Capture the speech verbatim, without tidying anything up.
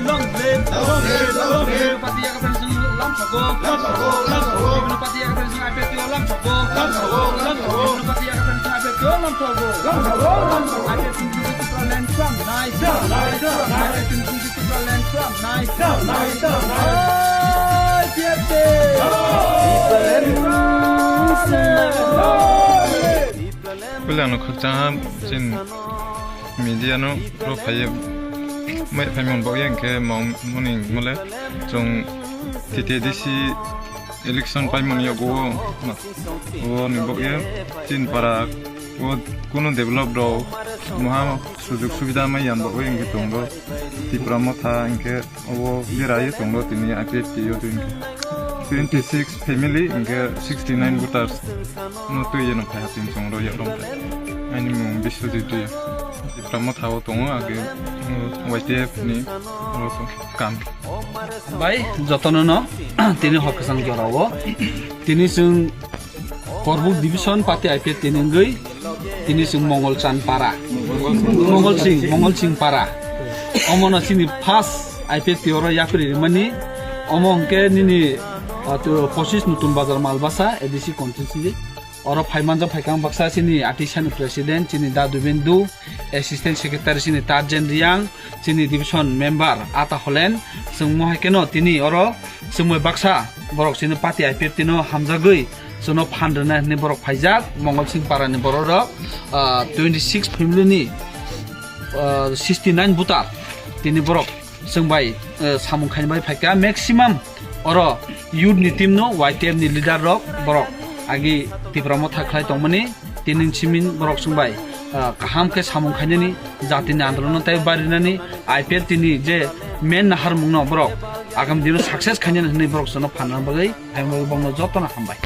Long live, long live, long live. Party yakapani song lam sogo. Lam sogo, lam sogo. Party yakapani song I P F T O lam sogo. Lam sogo, lam sogo. Party yakapani song I P F T O lam sogo. Lam sogo, lam sogo. I P F T O land from night. From night, from night. I P F T O land from night. From night, from night. I P F T O. Puila no khakchang ham chin. Media no ro phaiye, mai phaimon bokye hwnkhe mong moni mole chwng T T A D C election paimon yago o, o ni bokye chin para o kuno develop rok moha sujug subida mai yan bokye hwnkhe tongo Tipra Motha hwnkhe. Obo bera ye tongo tini I P F T O twenty six family hwnkhe sixty nine voters no twi yeno phai hatin chwng ro yakrong phai. Ani mung Biswajit Riya. Tipra Motha o tongo age, mm, Y T F ni oro to kam. Bai jotono no tini hokisang jorao tini chwng Korbuk Division party I P F T ni wngwi tini chwng Mongolchand para. Mongolsing, Mongolsing para. Omo no chini first I P F T oro yapri rimani. Omo hwnkhe nini, ah, tu pochisni Nutun Bazar Malbasa A D C constituency. Oro phaimanjak phaikang baksa chini atisani president, chini Da Dubendu, assistant secretary chini Tarjen Riang, chini division member Ata Holen, chwng mo hai kheno tini oro chwngmoi baksa borok chini party I P F T no hamjagwi chwngno phan rwna hinwi borok phaijak, Mongolsing para ni borok rok, ah, twenty six family ni, ah, sixty nine voter tini borok chwng bai, ah, samung khaini bai phaikha, maximum oro youth ni team no, Y T F ni leader rok borok agi Tipra Motha khlai tongmani. Tini simin borok chwng bai, ah, kaham khe samung khainani, jatini andolon tei barinani, I P F T ni je main naharmung no borok agam dino success khainani hinwi borok chwngno phanna bagwi, ayang bagwi bongno jotono hambai.